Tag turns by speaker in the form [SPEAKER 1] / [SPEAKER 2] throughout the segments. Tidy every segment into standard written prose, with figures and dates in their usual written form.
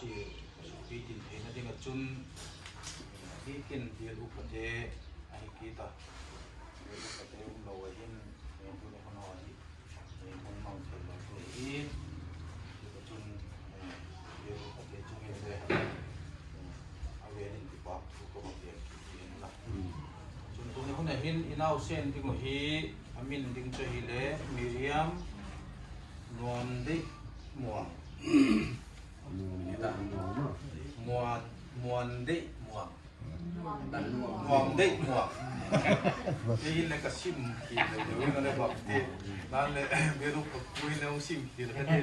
[SPEAKER 1] si puitlin theihna dingah chun a bikin bial upate a hi kit a, bial upate awm lo ahin tuna hun ho hi hmang mang thei lo te hi chutah chun bial upate chungin le a velin ti pak thu ka va pian khi ti en la. Chun tuna hunah hin i nausen ding hi a min ding che hi le Miriam nuam daih muang. Muan muan deih muang nuam deih muang hei hi le ka sim khi le deuh in le bak ti nan le biaruk ka pui le ong sim khi le ka ti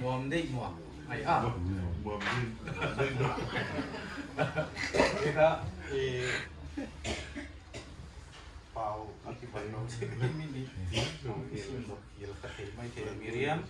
[SPEAKER 1] nuam deih muang ai a
[SPEAKER 2] Muam deih muang.
[SPEAKER 1] Hei kha i pau a ki bal lo che mi ni sim lo khil ka thei mai thei Miriam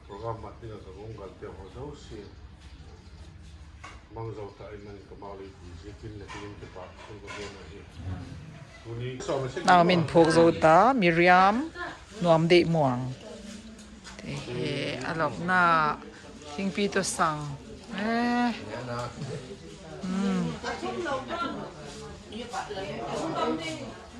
[SPEAKER 1] Program mat ding a ka rung kal te ho zo si mang zo ta in nan ka mau le pui si tin le tin ke pa sun ko gen a hi tuni
[SPEAKER 3] Nau min phuk zo ta Miriam nuam deh muang te hi a lawmh na thingpi to sang eh.